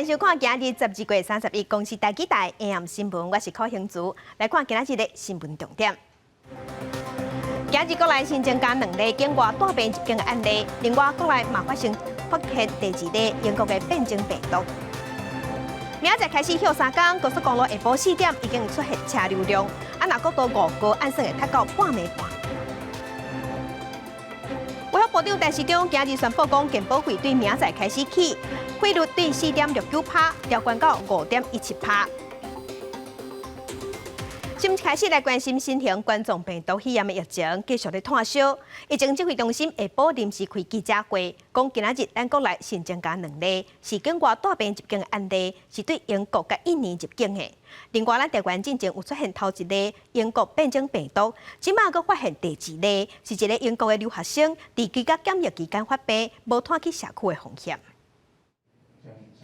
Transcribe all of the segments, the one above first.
歡迎收看今日12月31公視台語台 AM 新聞，我是柯興竹，來看今仔日的新聞重點。今日國內新增加兩例境外帶病入境的案例，另外國內嘛發生發現第二例英國的變種病毒。明仔載開始歇三工，高速公路下晡4點已經出現車流量，啊，若閣多五個按算會塞到半暝半。衛福部長陳時中今日宣布講，健保費對明仔載開始起，費率對4.69趴調懸到5.17趴。先開始來關心新型冠狀病毒肺炎的疫情繼續咧湠燒。疫情指揮中心下晡臨時開記者會，講今仔日咱國內新增加兩例，是境外帶病入境的案例，是對英國佮印尼入境的。另外，咱台灣進前有出現頭一例英國變種病毒，這馬閣發現第二例，是一个英國的留學生佇居家檢疫期間發病，無湠去社區的風險。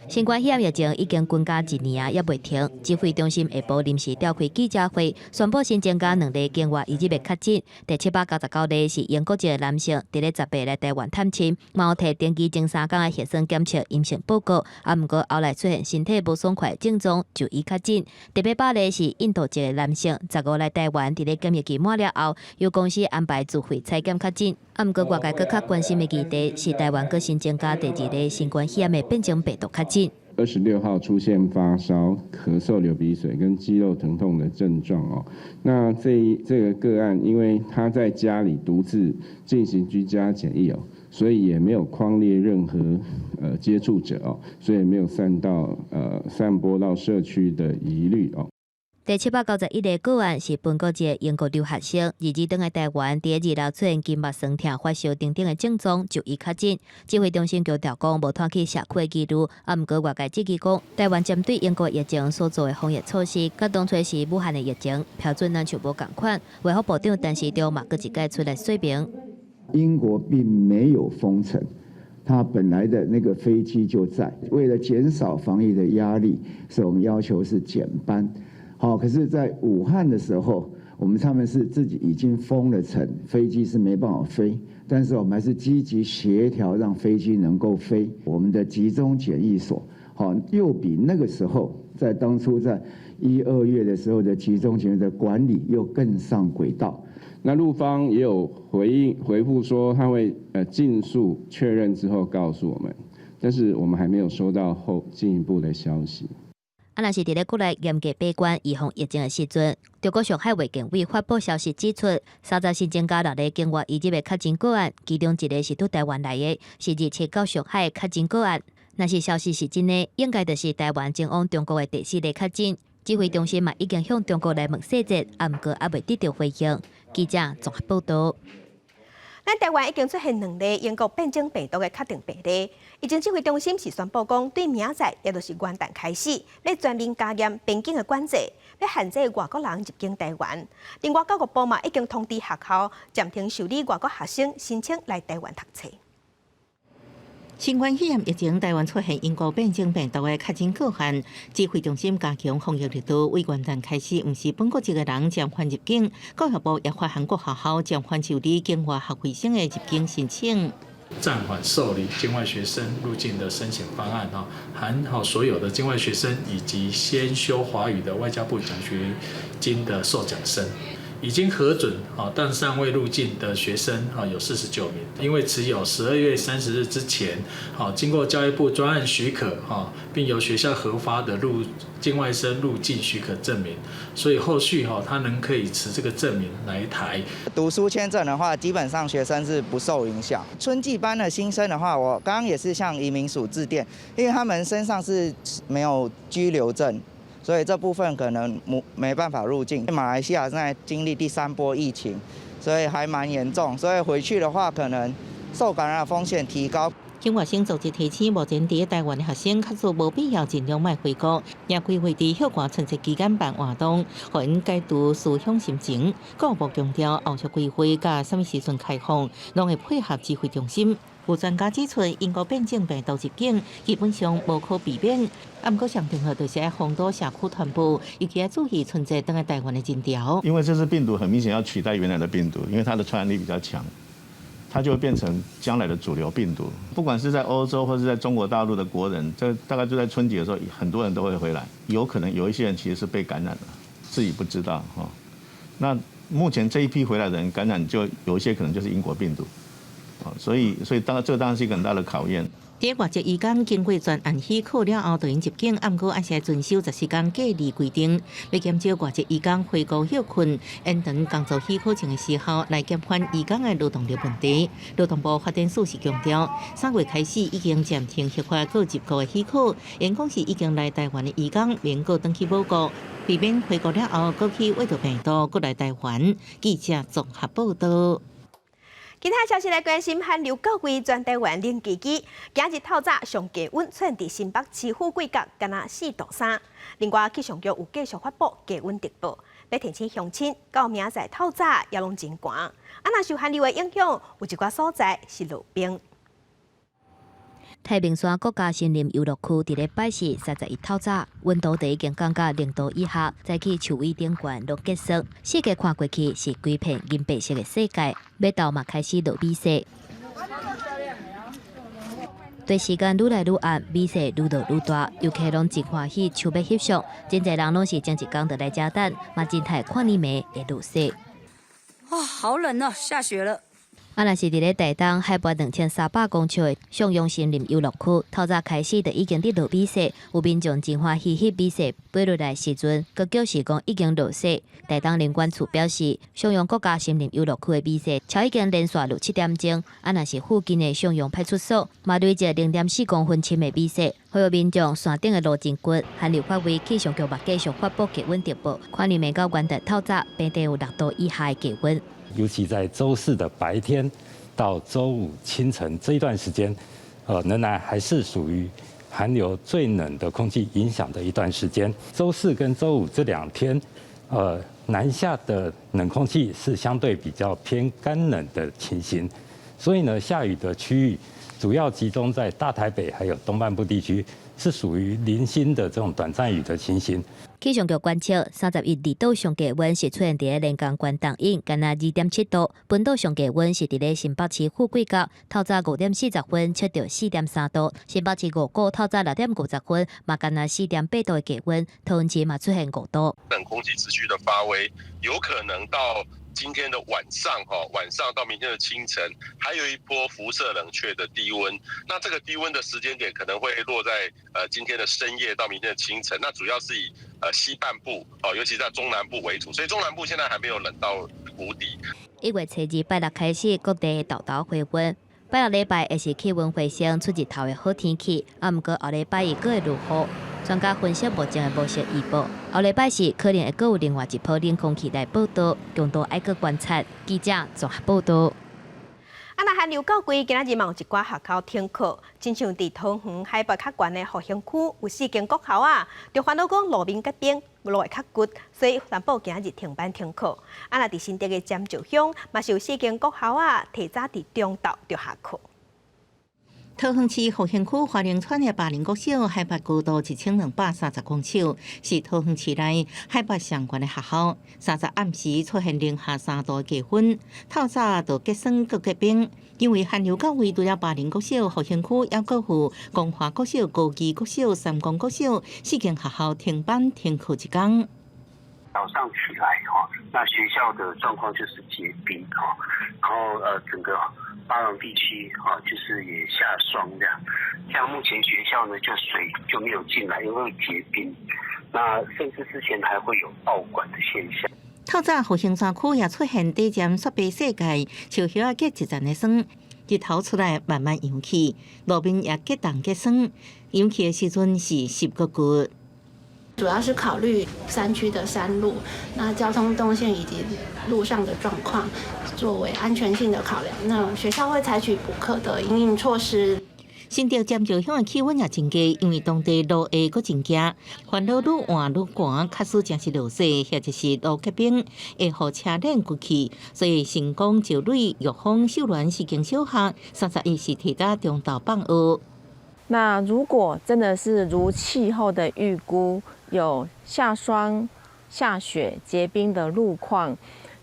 新冠肺炎疫情已經滾加一年啊，猶未停。指揮中心下晡臨時召開記者會，宣布新增加兩例境外移入的確診。第799例是英國籍的男性，佇咧18來台灣探親，嘛有提登機前三工的核酸檢測陰性報告，啊，毋過後來出現身體無爽快症狀，就醫確診。第800例是印度籍的男性，15來台灣，佇咧檢疫期滿了後，由公司安排自費採檢確診。啊，毋過外界閣較關心的議題是台灣閣新增加第二例新冠肺炎的變種病毒確診。 26號出現發燒、咳嗽、流鼻水跟肌肉疼痛的症狀哦。那這個個案，因為他在家裡獨自進行居家檢疫哦，所以也沒有匡列任何接觸者哦，所以沒有散播到社區的疑慮哦。第791例個案是本國籍英國留學生，2日轉來台灣，佇二六出現筋肉痠痛、發燒等等的症狀，就醫確診。指揮中心強調講，無湠去社區的疑慮，啊，毋過外界質疑講，台灣針對英國疫情所做的防疫措施，佮當初時武漢的疫情標準親像無仝款。衛福部長陳時中嘛，閣一擺出來說明，英國並沒有封城，他本來的那個飛機就在，為了減少防疫的壓力，所以我們要求是減班。好，可是，在武漢的時候，他們是自己已經封了城，飛機是沒辦法飛，但是我們還是積極協調，讓飛機能夠飛。我們的集中檢疫所，好，又比那個時候，在當初在一二月的時候的集中檢疫的管理又更上軌道。那陸方也有回應回覆說，他會盡速確認之後告訴我們，但是我們還沒有收到後進一步的消息。啊，若是佇咧國內嚴格把關預防疫情的時陣，中國上海衛健委發布消息指出，30新增加六例境外移入的確診個案，其中一个是對台灣來的，是27到上海的確診個案。若是消息是真的，應該就是台灣前往中國的第四例確診。指揮中心嘛已經向中國來問細節，啊，毋過猶未得著回應。記者綜合報導。咱台灣已經出現兩例英國變種病毒的確定病例，疫情指揮中心是宣布講，對明仔載，也就是元旦開始，欲全面加嚴邊境的管制，欲限制外國人入境台灣。另外，教育部嘛已經通知學校暫停受理外國學生申請來台灣讀冊。新冠肺炎疫情，台灣出現英國變種病毒的確診個案，指揮中心加強防疫力度，對元旦開始，毋是本國籍的人暫緩入境。教育部也發函各學校暫緩受理境外學費生的入境申請。暫緩受理境外學生入境的申請方案，哈，含好所有的境外學生以及先修華語的外交部獎學金的受獎生。已經核准啊，但尚未入境的學生啊有49名，因為持有12月30日之前，好經過教育部專案許可哈，並由學校核發的入境外生入境許可證明，所以後續哈他能可以持這個證明來台。讀書簽證的話，基本上學生是不受影響。春季班的新生的話，我剛剛也是向移民署致電，因為他們身上是沒有居留證。所以這部分可能沒辦法入境。馬來西亞正在經歷第三波疫情，所以還蠻嚴重。所以回去的話，可能受感染風險提高。境外生組織提醒，目前佇台灣的學生，假使無必要，盡量莫回國，也規劃佇歇寒春節期間辦活動，予𪜶解除思鄉心情。教育部強調，後續規劃佮啥物時陣開放，攏會配合指揮中心。有專家指出，英國變種病毒入境基本上無可避免，啊，毋過上重要就是愛防堵社區傳播，尤其愛注意春節轉來台灣的人潮。因為這次病毒很明顯要取代原來的病毒，因為它的傳染力比較強。它就會變成將來的主流病毒。不管是在歐洲或是在中國大陸的國人，這大概就在春節的時候，很多人都會回來。有可能有一些人其實是被感染了，自己不知道哈。那目前這一批回來的人感染，就有一些可能就是英國病毒，所以當這當然是一個很大的考驗。佇外籍移工經過專案許可了後，就𪜶入境，毋過還是愛遵守14天隔離規定。欲減少外籍移工回國歇睏，延長工作許可證的時候，來減緩移工的勞動力問題。勞動部發展署是強調，3月開始已經暫停核發閣入國的許可，𪜶講是已經來台灣的移工，免閣轉去母國，避免回國了後閣去秽著病毒，閣來台灣。記者綜合報道。其他消息來關心，寒流到位，全台灣冷吱吱。今日透早上低溫，出現佇新北市富貴角，干焦4度3。另外氣象局有繼續發布低溫特報，欲提醒鄉親到明仔載透早也攏真寒。啊，若受寒流的影響，有一寡所在是落冰。太平山國家森林遊樂區佇咧拜四31透早，溫度就已經降到0度以下，早起樹尾頂懸攏結霜，四界看過去是規片銀白色的世界，尾頭嘛開始落雨雪。隨時間愈來愈暗，雨勢愈落愈大，遊客攏真歡喜，搶欲翕相，真濟人攏是前一工就來遮等，嘛真刣看年暝會落雪。哇，好冷哦，下雪了。啊，若是佇咧台東海拔2300公尺的松陽森林遊樂區，透早開始就已經佇落雨雪，有民眾真歡喜翕雨雪飛落來時陣，閣表示講已經落雪。台東林管處表示，松陽國家森林遊樂區的雨雪超已經連續落7點鐘。啊，若是附近的松陽派出所，嘛累積0.4公分深的雨雪，予民眾山頂的路真滑，寒流發威，氣象局嘛繼續發布低溫特報，看年暝到元旦透早，平地有6度以下的低溫。尤其在週四的白天到週五清晨這一段時間，仍然還是屬於寒流最冷的空氣影響的一段時間。週四跟週五這兩天，南下的冷空氣是相對比較偏乾冷的情形，所以呢，下雨的區域主要集中在大台北還有東半部地區，是屬於零星的這種短暫雨的情形。氣象局觀測，31離島上低溫是出現佇咧連江縣東引，干焦2.7度；本島上低溫是佇咧新北市富貴角，透早5點40分測著4.3度；新北市五股透早6點50分嘛干焦4.8度的低溫，桃園市嘛出現5度。冷空氣持續的發威，有可能到今天的晚上，哈，晚上到明天的清晨，還有一波輻射冷卻的低溫。那這個低溫的時間點可能會落在今天的深夜到明天的清晨。那主要是以西半部哦，尤其在中南部為主，所以中南部現在還沒有冷到谷底。1月初2拜六開始，各地沓沓回溫。拜六禮拜會是氣溫回升、出日頭的好天氣，啊，毋過後禮拜一閣會落雨。專家分析目前的模式預報，後禮拜四可能會閣有另外一波冷空氣來報到，強度愛閣觀察。記者綜合報道。啊，若寒流到位，今仔日嘛有一寡學校停課，親像佇桃園海拔較懸的復興區，有四間國校啊，就煩惱講路面結冰，路會較滑，所以宣布今仔日停班停課。啊，若佇新竹的尖石鄉，嘛是有四間國校啊，提早佇中晝就下課。桃園市復興區華玲村的巴陵國小海拔高度1230公尺，是桃園市內海拔上懸的學校。三十暗時出現零下3度的低溫，透早就結霜閣結冰。因為寒流到位，除了巴陵國小、復興區，猶閣有光華國小、高基國小、三光國小四間學校停班停課一工。早上起來哈，那學校的狀況就是結冰哈，然後整個巴陵地區哈，就是也下霜這樣。像目前學校呢，就水就沒有進來，因為結冰。那甚至之前還會有爆管的現象。透早復興山區也出現短暫雪白世界，樹葉仔結一層的霜，日頭出來慢慢揚起，路面也結凍結霜，揚起的時陣是濕骨骨。主要是考慮山區的山路，那交通動線以及路上的狀況，作為安全性的考量。那學校會採取補課的因應措施。新竹尖石鄉的氣溫也真低，因為當地落下閣真驚，煩惱愈換愈寒，假使真是落雪或者是路結冰，會予車輪滑去。所以成功、石磊、玉峰、秀巒四間小學，31是提早中晝放學。那如果真的是如氣候的預估，有下霜、下雪、結冰的路況，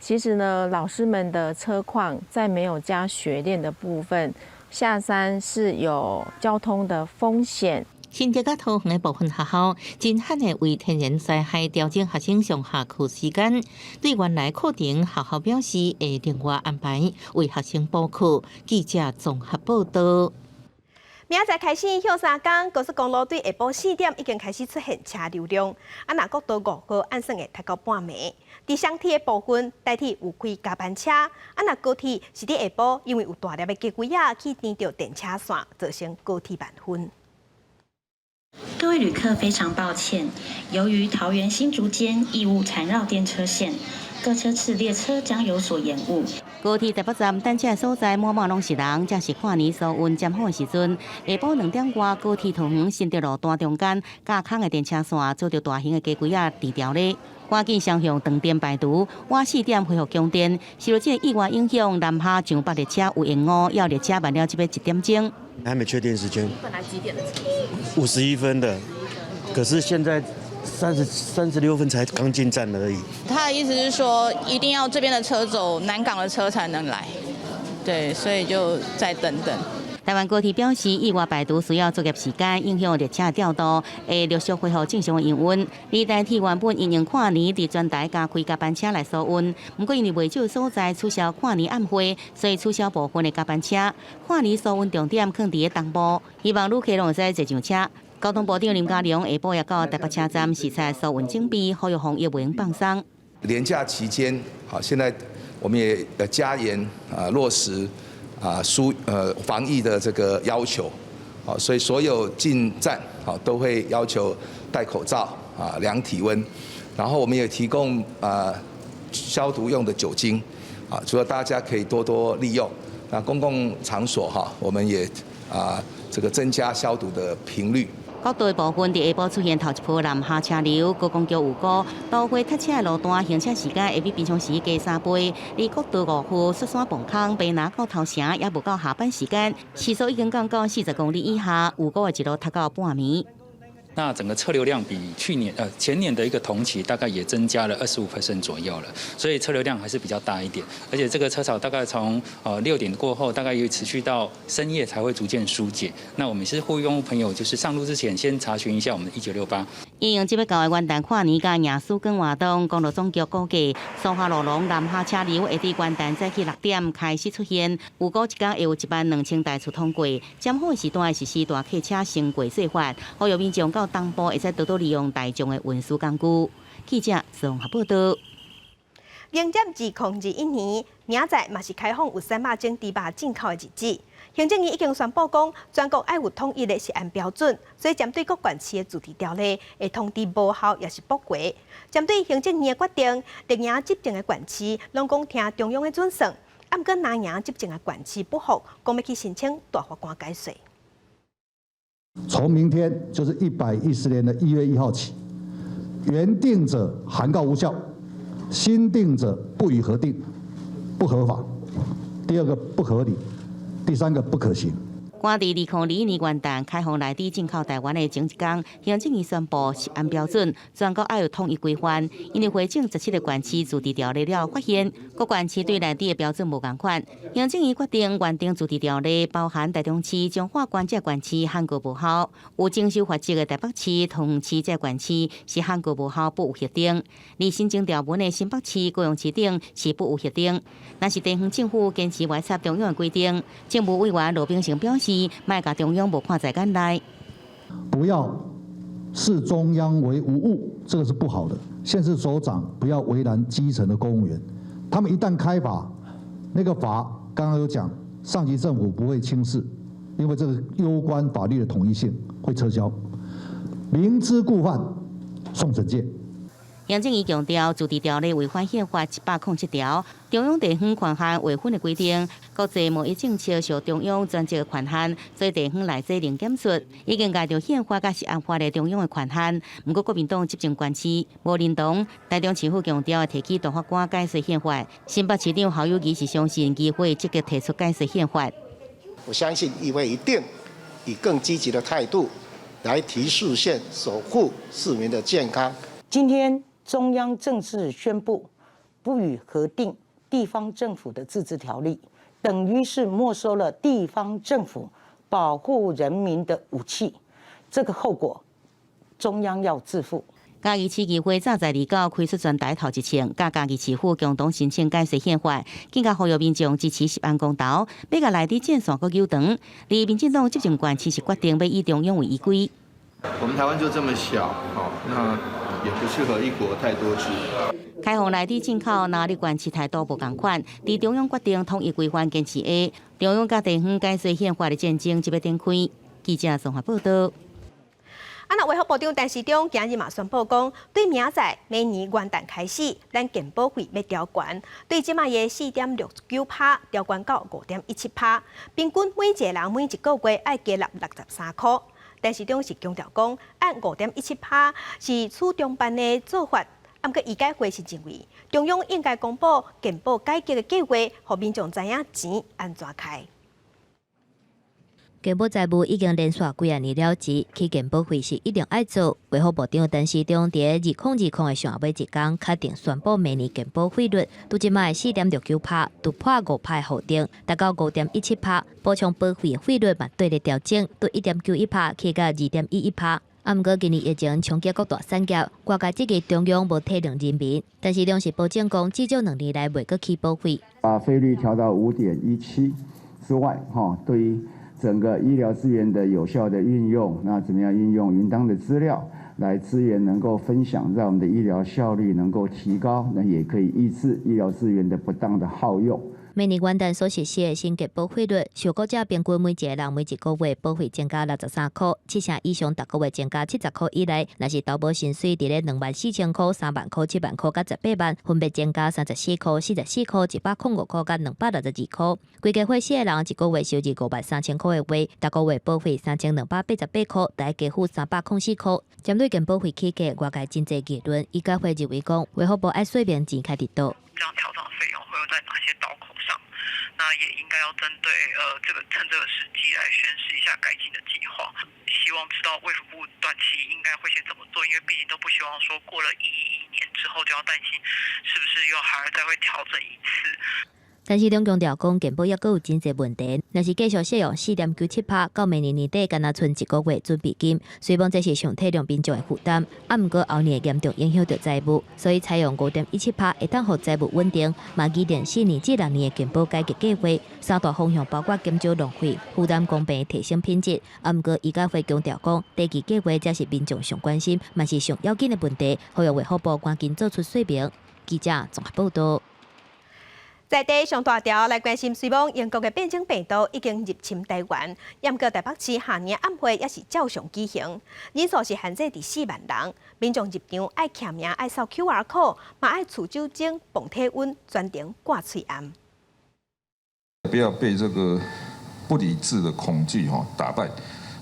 其實呢，老師們的車況在沒有加雪鏈的部分，下山是有交通的風險。新竹佮桃園的部分學校，真罕會為天然災害調整學生上下課時間。對原來課程，學校表示會另外安排為學生補課。記者綜合報道。明仔載開始，歇三工，高速公路對下晡4點已經開始出現車流量。啊，若國道5號按算會塞到半暝。佇雙鐵的部分，台鐵有開加班車。啊，若高鐵是佇下晡，因為有大粒的雞胿仔去纏著電車線，造成高鐵慢分。各位旅客，非常抱歉，由於桃園新竹間異物纏繞電車線，各車次列車將有所延誤。高鐵台北站等車所在滿滿攏是人，正是跨年疏運尖峰的時陣。下晡2點外，高鐵桃園新竹路段中間架空的電車線遭著大型的雞胿仔纏牢咧，趕緊雙向斷電排除，晚4點恢復供電。受著這個意外影響，南下上北列車有延誤，還有列車慢了這欲1點鐘。還沒確定時間。本來幾點的車？ 51分的，可是現在36分才剛進站而已。他的意思是說，一定要這邊的車走，南港的車才能來，對，所以就再等等。台灣高鐵表示，意外排除需要作業時間，影響列車調度，會陸續恢復正常的營運。而台鐵原本因應跨年佇全台加開加班車來疏運，毋過因為袂少所在取消跨年晚會，所以取消部分的加班車。跨年疏運重點囥佇咧東部，希望旅客攏會使坐上車。交通部長林佳龍下晡也到台北車站視察疏運準備，呼籲防疫袂用放鬆。連假期間，好，現在我們也加嚴啊落實啊疏防疫的這個要求，好，所以所有進站好都會要求戴口罩啊量體溫，然後我們也提供啊消毒用的酒精，啊，除了大家可以多多利用，那公共場所哈，我們也啊這個增加消毒的頻率。國道部分佇下晡出現頭一波南下車流，高公局預估都會塞車的路段行車時間會比平常時加3倍。而國道5號雪山磅空，白拿到頭城也無到下班時間，時速已經降到40公里以下，預估會一路塞到半暝。那整個車流量比去年前年的一個同期大概也增加了25% 左右了，所以車流量還是比較大一點。而且這個車潮大概從6點過後，大概又持續到深夜才會逐漸疏解。那我們是呼籲用戶朋友，就是上路之前先查詢一下我們的1968。因應這欲到的元旦跨年佮迎曙光活動，公路總局估計，蘇花路廊南下車流會佇元旦早起6點開始出現，預估一工會有1萬2千台次通過。尖峰時段實施大客車先過做法，呼籲民眾到東部會使多多利用大眾的運輸工具。記者綜合報道。迎接2021年，明仔載嘛是開放有300種豬肉進口的日子。行政院已經宣布講，全國愛有統一的食安標準，所以針對各縣市的自治條例會通知無效，抑是駁回。針對行政院的決定，綠營執政的縣市攏講聽中央的準算，啊，毋過藍營執政的縣市不服，講欲去申請大法官解說。從明天就是110年的1月1號起，原定者函告無效，新定者不予核定，不合法。第二個不合理，第三個不可行。趕佇2021年元旦開放內地進口台灣的前一工，行政院宣布食安標準全國愛有統一規範。因為匯整17個縣市自治條例了後，發現各縣市對內地的標準無仝款。行政院決定原定自治條例包含台中市、彰化縣這縣市函告無效，有徵收罰則的台北市、桃園市這縣市是函告無效不予核定。而新增條文的新北市、高雄市等是不予核定。若是地方政府堅持違插中央的規定，政務委員羅秉成表示，莫共中央無看在眼內，不要視中央為無物，這個是不好的。縣市首長不要為難基層的公務員，他們一旦開罰，那個罰剛剛有講，上級政府不會輕視，因為這個攸關法律的統一性，會撤銷。明知故犯，送懲戒。行政院強調，自治條例違反憲法107條，中央地方權限劃分的規定，國際貿易政策受中央專責的權限，所以地方內稅零檢出，已經蓋著憲法佮食安法的中央的權限。毋過國民黨執政縣市無認同，台中市府強調會提起大法官解釋憲法。新北市長侯友宜是相信議會積極提出解釋憲法。我相信議會一定以更積極的態度來提釋憲，守護市民的健康。今天，中央正式宣布，不予核定地方政府的自治條例，等於是沒收了地方政府保護人民的武器，這個後果中央要自負。嘉義市議會早在29開出全台頭一槍，佮嘉義市府共同申請改稅憲法，更加呼籲民眾支持食安公投，欲共內地戰線閣糾纏。而民進黨執政縣市是決定欲以中央為依歸。我們台灣就這麼小，那也不適合一國太多制。開放內地進口，哪裡縣市態度無仝款。佇中央決定統一規範堅持下，中央佮地方改稅憲法的戰爭就欲展開。記者綜合報道。啊，那衛福部長陳時中今日嘛宣布講，對明仔載明年元旦開始，咱健保費欲調懸，對這擺的4.69趴調懸到5.17趴，平均每一個人每一個月愛加納63箍。陳時中是強調講，按5.17趴是處中辦的做法，毋過醫改會是認為中央應該公布健保改革的計劃，予民眾知影錢按怎開。健保財務已經連續幾仔年了錢，起健保費是一定愛做。衛福部長陳時中佇2020的上後尾一工，確定宣布明年健保費率，拄這擺4.69趴，突破5趴的予定，達到5.17趴。補充保費的費率嘛綴咧調整，對1.91趴起到2.11趴。啊，毋過今年疫情衝擊各大產業，外界質疑中央無體諒人民，陳時中是保證講，至少2年內袂閣起保費。把費率調到5.17之外，哈，對於整個醫療資源的有效的運用，那怎麼樣運用雲端的資料來資源能夠分享，讓我們的醫療效率能夠提高，那也可以抑制醫療資源的不當的耗用。明年元旦所實施的新健保費率，受僱者平均每一個人每一個月保費增加63箍，七成以上，逐個月增加70箍以內。若是投保薪水佇咧24,000箍、30,000箍、70,000箍佮180,000，分別增加34箍、44箍、105箍佮262箍。規家伙四個人一個月收入53,000箍的話，逐個月保費3,288箍，著愛加付304箍。針對健保費起價，外界真濟議論，醫改會認為講，衛福部愛說明錢開佇佗。這樣調漲費用會用在哪些刀口上？那也應該要針對這個趁這個時機來宣示一下改進的計劃。希望知道衛福部短期應該會先怎麼做，因為畢竟都不希望說過了111年之後就要擔心是不是又還要再會調整一次。陳時中強調講，健保猶閣有真濟問題，若是繼續適用4.97趴，到明年年底，干焦賰一個月準備金，雖罔這是上體諒民眾的負擔，啊，毋過後年會嚴重影響著財務，所以採用5.17趴會當予財務穩定，嘛擬定4年至6年的健保改革計劃，三大方向包括減少浪費、負擔公平、提升品質。啊，毋過醫改會強調講，短期計劃才是民眾上關心，嘛是上要緊的問題，呼籲衛福部趕緊做出說明。記者綜合報道。在地上大條來關心，雖罔英國的變種病毒已經入侵台灣，毋過台北市跨年晚會也是照常舉行，人數是限制佇4萬人，民眾入場愛簽名、愛掃 QR code，嘛愛除酒精、磅體溫、全程掛喙罨。不要被這個不理智的恐懼哈打敗，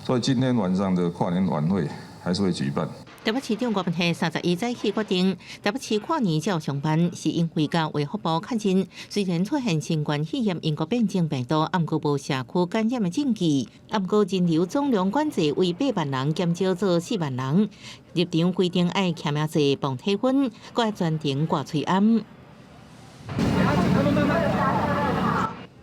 所以今天晚上的跨年晚會還是會舉辦。台北市長柯文哲31早起決定，台北市跨年照常辦，是因為佮衛福部確認，雖然出現新冠肺炎英國變種病毒，毋過無社區感染的證據，毋過人流總量管制為8萬人，減少做4萬人。入場規定愛簽名制、磅體溫，閣愛全程掛喙罨。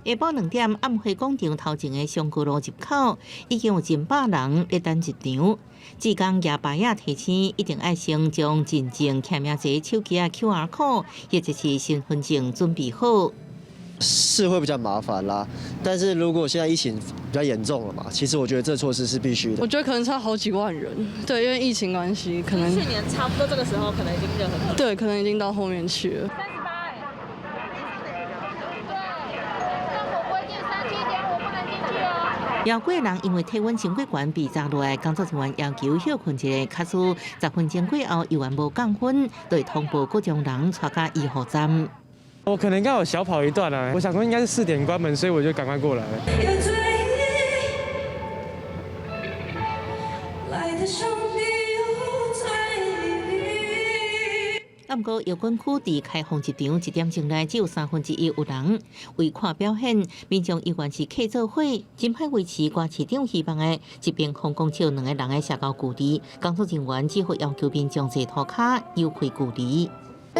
下晡2點，暗會廣場頭前的松高路入口已經有近百人咧等入場。志工舉牌仔提醒，一定愛先將進前簽名制手機仔 QR code 或者是身份證準備好。是會比較麻煩啦，但是如果現在疫情比較嚴重了嘛，其實我覺得這措施是必須的。我覺得可能差好幾萬人，對，因為疫情關係，可能去年差不多這個時候，可能已經人很多。對，可能已經到後面去了。38，對，政府規定37.5不能進去哦。有幾個人因為體溫傷過懸被抓落來，工作人員要求歇睏一下，假使10分鐘過後猶原無降溫，就會通報閣將人帶到醫護站。我可能剛好小跑一段啊，我想說應該是4點關門，所以我就趕快過來。啊，毋過搖滾區佇開放入場1點鐘內只有1/3有人，為看表演，民眾猶原是客做伙，真歹維持歌市長希望的。一邊空公尺兩個人的社交距離，工作人員只好要求民眾坐塗跤，有開距離。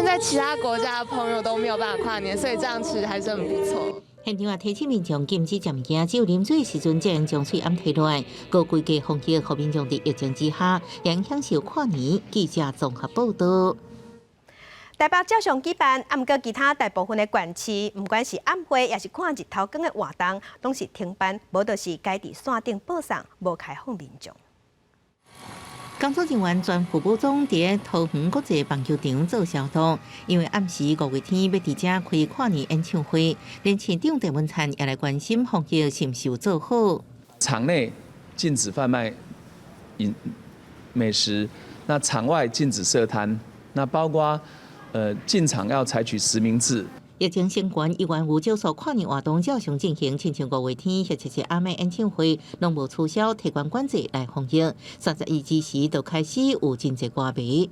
現在其他國家的朋友都沒有辦法跨年，所以這樣其實還是很不錯。現場也提醒民眾禁止食物件，只有啉水的時陣才能將喙罨提落來。高規格防疫，予民眾佇疫情之下，仍享受跨年。記者綜合報道。台北照常舉辦，啊，毋過其他大部分的縣市，毋管是暗會，抑是看日頭光的活動，攏是停辦，無就是改佇線頂播送，無開放民眾。工作人員全副武裝佇桃園國際棒球場做消毒，因為暗時五月天欲佇遮開跨年演唱會，連市長鄭文燦也來關心防疫是毋是有做好。場內禁止販賣飲美食，那場外禁止設攤，那包括進場要採取實名制。疫情升懸，依然有少數跨年活動照常進行，親像五月天或者是阿妹演唱會，攏無取消提懸管制來防疫。31之時就開始有真濟歌迷。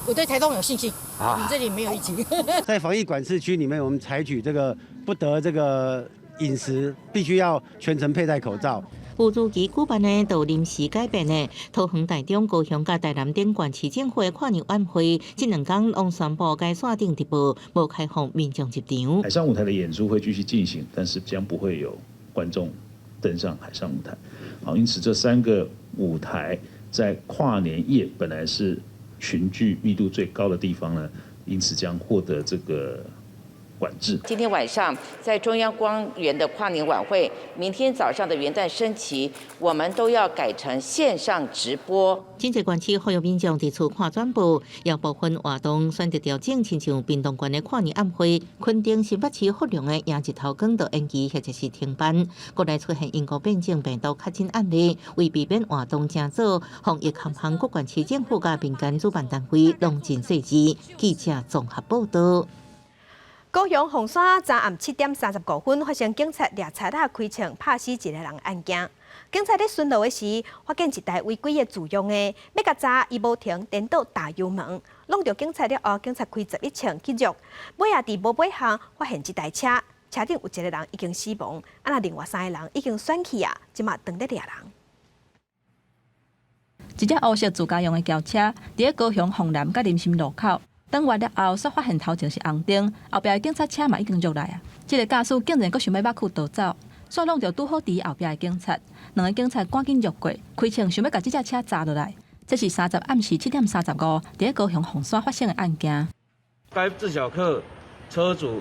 我對台東有信心，我們這裡沒有疫情。在防疫管制區裡面，我們採取這個不得這個飲食，必須要全程佩戴口罩。有如期舉辦的，都臨時改變的。桃園、台中、高雄佮台南等縣市政府的跨年晚會，這兩工攏宣布改線頂直播，無開放民眾入場。海上舞台的演出會繼續進行，但是將不會有觀眾登上海上舞台。好，因此這三個舞台在跨年夜本來是群聚密度最高的地方呢，因此將獲得這個管制。今天晚上在中央公園的跨年晚會，明天早上的元旦升旗，我們都要改成線上直播。真濟縣市呼籲民眾佇厝看轉播，有部分活動選擇調整，親像屏東縣的跨年晚會，墾丁新北市福隆的迎日頭光都延期或者是停辦。國內出現英國變種病毒確診案例，為避免活動正做防疫抗衡，各縣市政府佮民間主辦單位攏真細緻。記者綜合報道。高雄鳳山昨暗7點35分發生警察掠賊仔開槍拍死一个人案件。警察咧巡邏的時，發現一台違規的自用的，欲共閘伊無停，顛倒踏油門，挵著警察了後，警察開11槍去虐。尾仔佇無尾巷發現這台車，車頂有一個人已經死亡，啊，若另外三個人已經竄去啊，這馬當咧掠人。一隻烏色自家用的轎車，佇咧高雄鳳南佮林森路口。轉彎了後，煞發現頭前是紅燈，後壁的警察車嘛已經入來啊。這个駕駛竟然閣想欲抹去逃走，煞挵著拄好佇後壁的警察，兩个警察趕緊掠過，開槍想欲共這隻車砸落來。這是30暗時7點35，佇咧高雄鳳山發生的案件。該自小客車主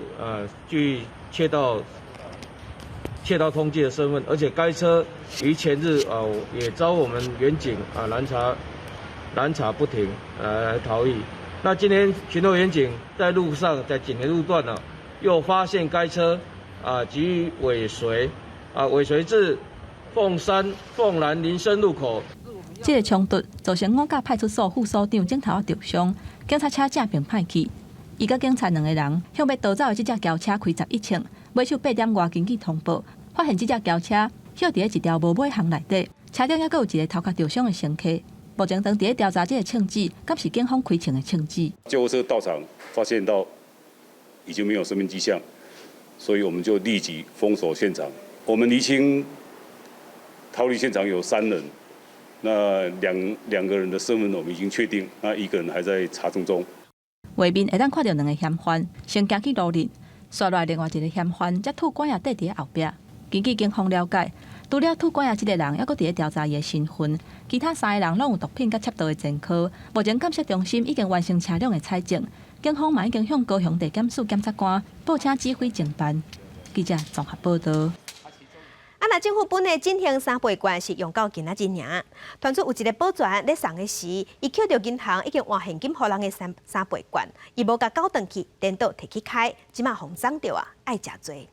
具竊盜通緝的身份，而且該車於前日也遭我們員警攔查不停，來逃逸。那今天巡邏員警在路上，在錦田路段呢，又發現該車給予尾隨，尾隨至鳳山鳳蘭林森路口。這个衝突造成五甲派出所副所長指頭仔著傷，警察車正並歹去。伊佮警察兩个人向欲逃走的這隻轎車開11槍，尾手8點外根據通報，發現這隻轎車歇佇咧一條無尾巷內底，車頂猶閣有一个頭殼著傷的乘客。目前正佇咧調查這个槍支，敢是警方開槍的槍支。救護車到場，發現到已經沒有生命跡象，所以我們就立即封鎖現場。我們釐清逃離現場有三人，那兩個人的身份我們已經確定，那一個人還在查證中。畫面會當看著兩个嫌犯先行去路壢，紲落來另外一个嫌犯才吐管仔綴佇咧後壁。根據警方了解，除了吐管仔這个人，猶閣佇咧調查伊的身份，其他三个人攏有毒品佮竊盜的前科。目前鑑識中心已經完成車輛的採證，警方嘛已經向高雄地檢署檢察官報請指揮偵辦。記者綜合報道。啊，若政府本來振興三倍券是用到今仔日爾，傳出有一个保全咧送的時，伊抾著銀行已經換現金予人的三倍券，伊無共繳轉去，顛倒提去開，這馬予摠著啊，愛食罪。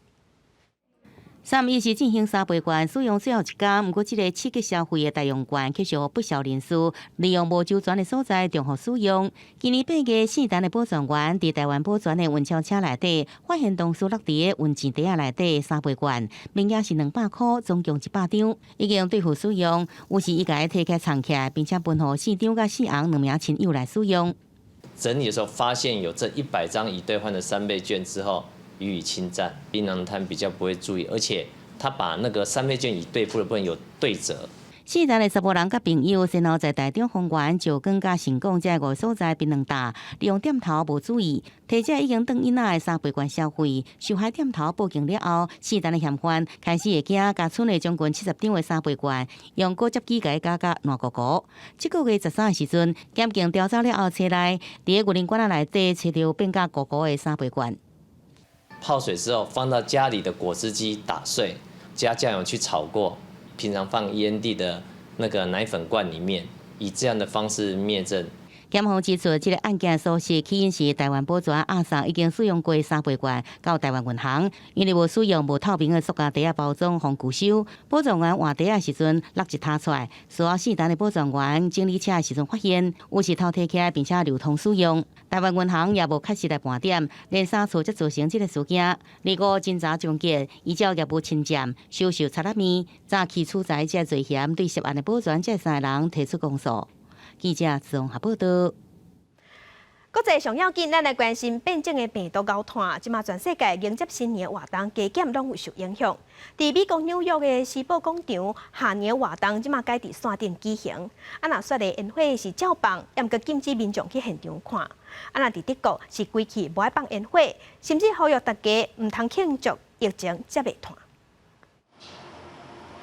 3月1是振興三倍券使用最後一工，毋過這个刺激消費的代用券，卻是予不肖人士利用無周全的所在重複使用。今年8月，聖誕的保全員佇台灣保全的運鈔車內底，發現同事落佇个運錢袋仔內底三倍券，面額是200箍，總共100張，已經兌付使用。於是伊共伊提起來藏起來，並且分予四張佮四紅兩名親友來使用。整理的時候發現有這100張已兌換的三倍券之後，予以侵佔。檳榔攤比較不會注意，而且他把那個三倍券已兌付的部分有對折。四十个查埔人佮朋友，先後在台中豐原、石岡佮神港這五个所在檳榔擔，利用店頭無注意，提這已經當囡仔的三倍券消費。受害店頭報警了後，四單的嫌犯開始會驚，共賰了將近70張的三倍券，用果汁機共伊絞甲爛糊糊。這個月13的時陣，檢警調查了後，車內佇個雲林罐仔內底揣著變甲糊糊的三倍券。泡水之後，放到家裡的果汁機打碎，加醬油去炒過。平常放煙蒂的那個奶粉罐裡面，以這樣的方式滅證。檢方指出，這個案件屬實起因是台灣保全阿桑已經使用過三倍券到台灣銀行，因為無使用無透明的塑膠袋仔包裝予拒收。保全員換袋仔時陣落一跤出來，事後四單的保全員整理車的時陣發現，有是偷提起來並且流通使用。台灣銀行也無確實來盤點，連三次才造成這個事件。二五偵查終結，依照業務侵佔、收受賊仔物、詐欺取財這罪嫌，對涉案的保全這三個人提出公訴。記者綜合報道。國際上要緊，咱來關心變種的病毒𠢕湠，這馬全世界迎接新年活動加減攏有受影響。佇美國紐約的時報廣場，跨年活動這馬改佇線頂舉行。啊，若雪梨煙火是照放，猶毋過禁止民眾去現場看。啊，若佇德國是規氣無愛放煙火，甚至呼籲大家毋通慶祝疫情才袂湠。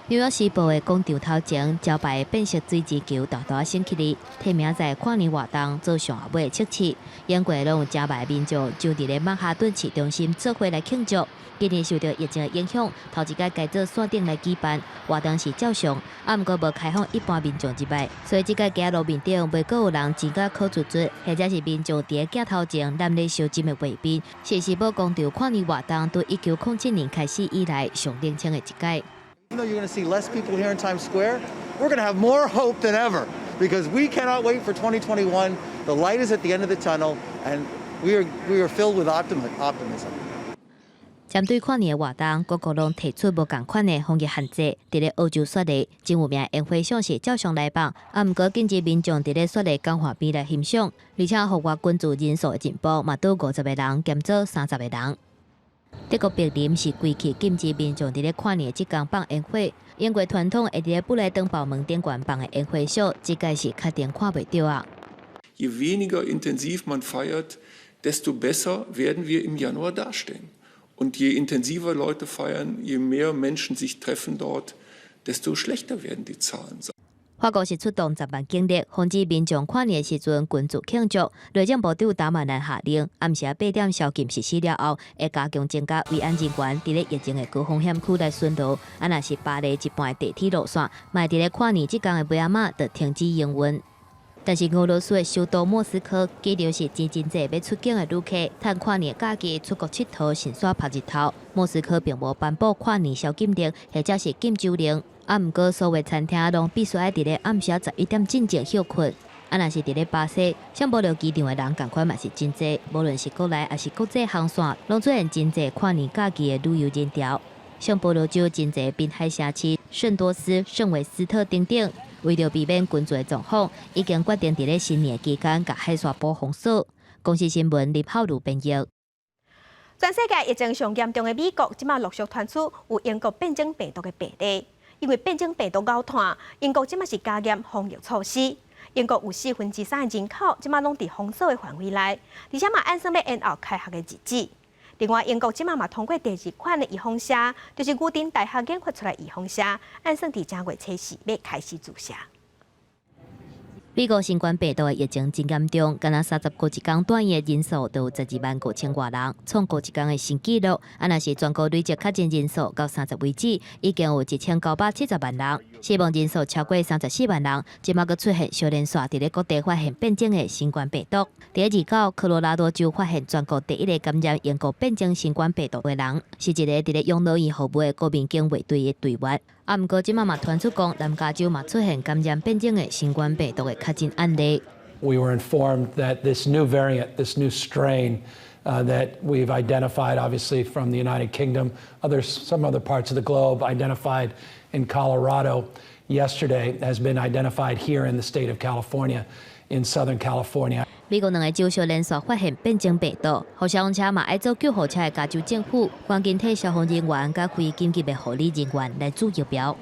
紐約時報的廣場頭前，招牌變色水晶球大大閃起來，提明仔載跨年活動做上後尾測試。英國攏有誠濟民眾就佇咧曼哈頓市中心做伙來慶祝。今年受著疫情的影響，頭一擺改做線頂來舉辦活動是照常，啊，毋過無開放一般民眾入來，所以這擺街路面頂袂閣有人穿甲苦卒卒，或者是民眾佇咧鏡頭前攬咧相斟的畫面，是時報廣場跨年活動對1907年開始以來上冷清的一擺。 Even though you're going to see less people here in Times Square, we're going to have more hope than ever because we cannot wait for 2021. The light is at the end of the tunnel, and we are filled with optimism. 針對跨年的活動，各國攏提出無仝款的防疫限制。佇咧澳洲雪梨，真有名的煙火秀是照常來放，啊，毋過禁止民眾佇咧雪梨江岸邊來欣賞，而且戶外群聚人數的進步嘛，拄50個人減做30個人。德國柏林是規氣禁止民眾佇咧跨年這工放煙火。英國傳統會佇咧布萊登堡門頂懸放的煙火秀，這擺是確定看袂著啊。 Je weniger intensiv man feiert, desto besser werden wir im Januar dastehen. Und je intensiver Leute feiern, je mehr Menschen sich treffen dort, desto schlechter werden die Zahlen sein. 法國是出動10萬警力，防止民眾跨年時陣群聚慶祝。內政部長達曼蘭下令，暗時8點宵禁實施了後，會加強增加維安人員佇咧疫情的高風險區來巡邏。啊，若是巴黎一半的地鐵路線，嘛佇咧跨年這工的尾仔仔就停止營運。但是俄羅斯的首都莫斯科，機場是真真濟欲出境的旅客，趁跨年假期出國𨑨迌，順紲曝日頭。莫斯科並無頒布跨年宵禁令，或者是禁酒令。啊，毋過所有餐廳攏必須愛佇咧暗時11點進前歇睏。啊，若是佇咧巴西，聖保羅機場的人仝款嘛是真濟，無論是國內抑是國際航線，攏出現真濟跨年假期的旅遊人潮。聖保羅州真濟濱海城市聖多斯、聖維斯特等等，為著避免群聚的狀況，已經決定佇咧新年期間共海沙埔封鎖。公視新聞林浩如編譯。全世界疫情上嚴重的美國，這馬陸續傳出有英國變種病毒的病例。因為變種病毒𠢕湠，英國這馬是加嚴防疫措施。英國有3/4的人口這馬攏佇封鎖的範圍內，而且嘛按算欲延後開學的日子。另外，英國這馬嘛通過第二款的預防射，就是牛津大學研發出來預防射，按算佇正月初四欲開始注射。美國新冠病毒的疫情真嚴重，干焦30號一工住院的人數就有12萬5千外人，創過一工的新紀錄。啊，若是全國累計確診人數到30為止，已經有1970萬人，死亡人數超過34萬人。這馬閣出現小連續佇咧各地發現變種的新冠病毒。佇29，科羅拉多州發現全國第一个感染英國變種新冠病毒的人，是一个佇咧養老院服務的國民警衛隊的隊員。啊，毋過這馬嘛傳出講，南加州嘛出現感染變種的新冠病毒的確診案例。 We were informed that this new variant, this new strain that we've identified, obviously from the United Kingdom, some other parts of the globe, identified in Colorado yesterday, has been identified here in the state of California, in Southern California. 美國兩个州相連續發現變種病毒，予消防車嘛愛做救護車的加州政府，趕緊替消防人員佮非緊急的護理人員來注疫苗。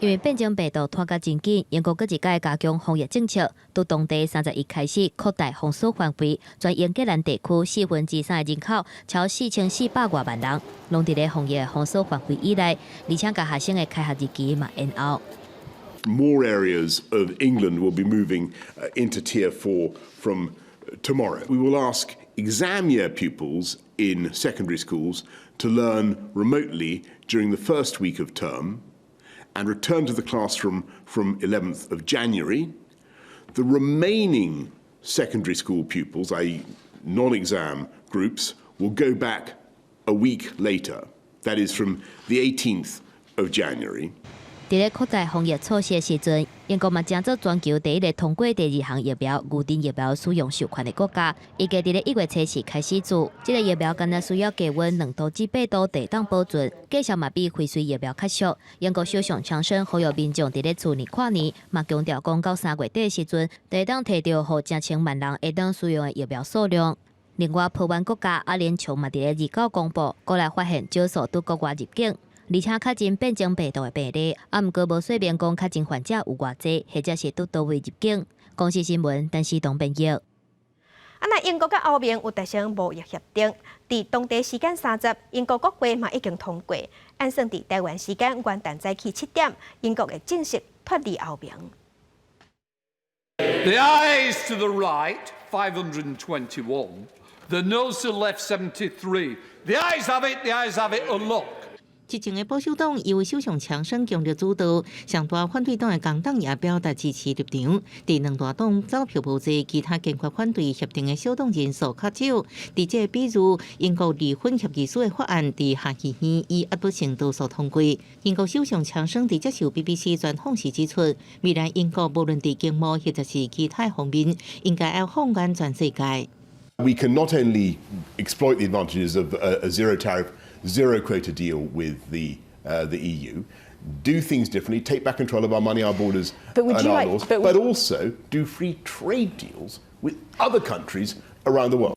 因為變種病毒拖甲真緊，英國閣一擺加強防疫政策，對當地31開始擴大封鎖範圍，全英格蘭地區3/4的人口，超4400外萬人，攏佇咧防疫封鎖範圍以內，而且共學生的開學日期嘛延後。 More areas of England will be moving into Tier 4 from tomorrow. We will ask exam year pupils in secondary schools to learn remotely during the first week of term and return to the classroom from 11th of January. The remaining secondary school pupils, i.e. non-exam groups, will go back a week later. That is from the 18th of January. 佇咧擴大防疫措施的時陣，英國嘛成做全球第一个通過第二項疫苗牛津疫苗使用授權的國家。預計佇咧1月初四開始注，這个疫苗干焦需要低溫2度至8度才會當保存，價錢嘛比輝瑞疫苗較俗。英國首相強生呼籲民眾佇咧厝內跨年，嘛強調講到3月底的時陣，才會當提著予成千萬人會當使用的疫苗數量。另外，波灣國家阿聯酋嘛佇咧29公布，國內發現少數對國外入境，而且確診變種病毒的病例，啊，毋過無說明講確診患者有偌濟，或者是對佗位入境。公視新聞，陳思東編譯。啊，那英國佮歐盟有達成貿易協定，佇當地時間30，英國國會嘛已經通過。按算佇台灣時間元旦早起7點，英國會正式脫離歐盟。 The ayes to the right, 521. The noes to the left, 73. The ayes have it, the ayes have it, unlock. 執政的保守黨由首相強生強力主導，上大反對黨的工黨也表達支持立場。佇兩大黨走票無濟，其他堅決反對協定的小黨人數較少。佇這個比如英國離婚協議書的法案，佇下議院以壓倒性多數通過。英國首相強生佇接受 BBC 專訪時指出，未來英國無論佇經貿或者是其他方面，應該要放眼全世界。 We can not only exploit the advantages of a zero tariff, zero quota deal with the EU, do things differently, take back control of our money, our borders, and our laws, but also do free trade deals with other countries around the world.